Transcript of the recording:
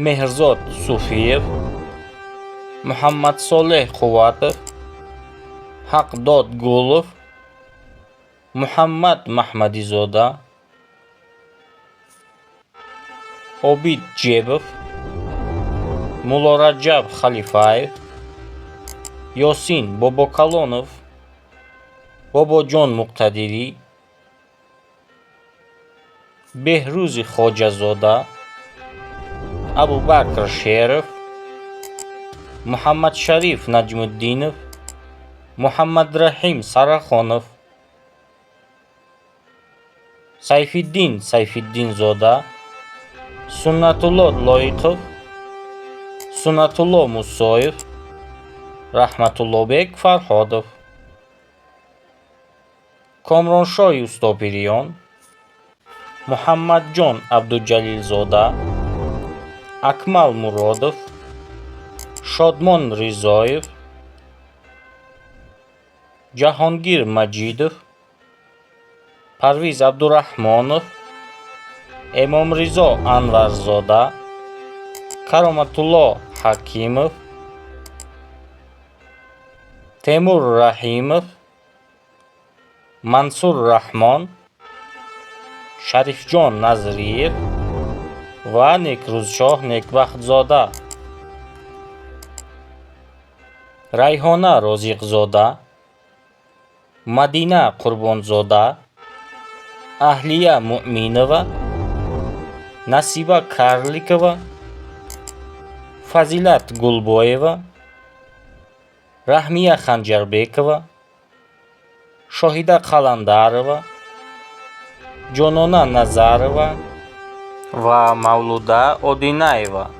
Меҳрзод Суфиев, Муҳаммадсолеҳ Қувватов, Ҳақдод Гулов, Муҳаммад Маҳмадизода, Обид Ҷебов, Муллораҷаб Халифаев, Ёсин Бобокалонов, Бобоҷон Муқтадирӣ, Беҳрӯзи Хоҷазода, Абубакр Шеров, Муҳаммадшариф Наҷмуддинов, Муҳаммадраҳим Сарахонов, Сайфиддин Сайфиддинзода, Суннатулло Лоиқов, Суннатулло Мусоев, Раҳматуллобек Фарҳодов, Комроншоҳи Устопириён, Муҳаммадҷон Абдуҷалилзода, Акмал Муродов, Шодмон Ризоев, Ҷаҳонгир Маҷидов, Парвиз Абдураҳмонов, Эмомризо Анварзода, Кароматулло Ҳакимов, Темур Раҳимов, Мансур Раҳмон, Шарифҷон Назриев ва Некрӯзшоҳ Некбахтзода. Райҳона Розиқзода, Мадина Қурбонзода, Аҳлия Муъминова, Насиба Карликова, Фазилат Гулбоева, Раҳмия Ханҷарбекова, Шоҳида Қаландарова, Ҷонона Назарова ва Мавлуда Одинаева.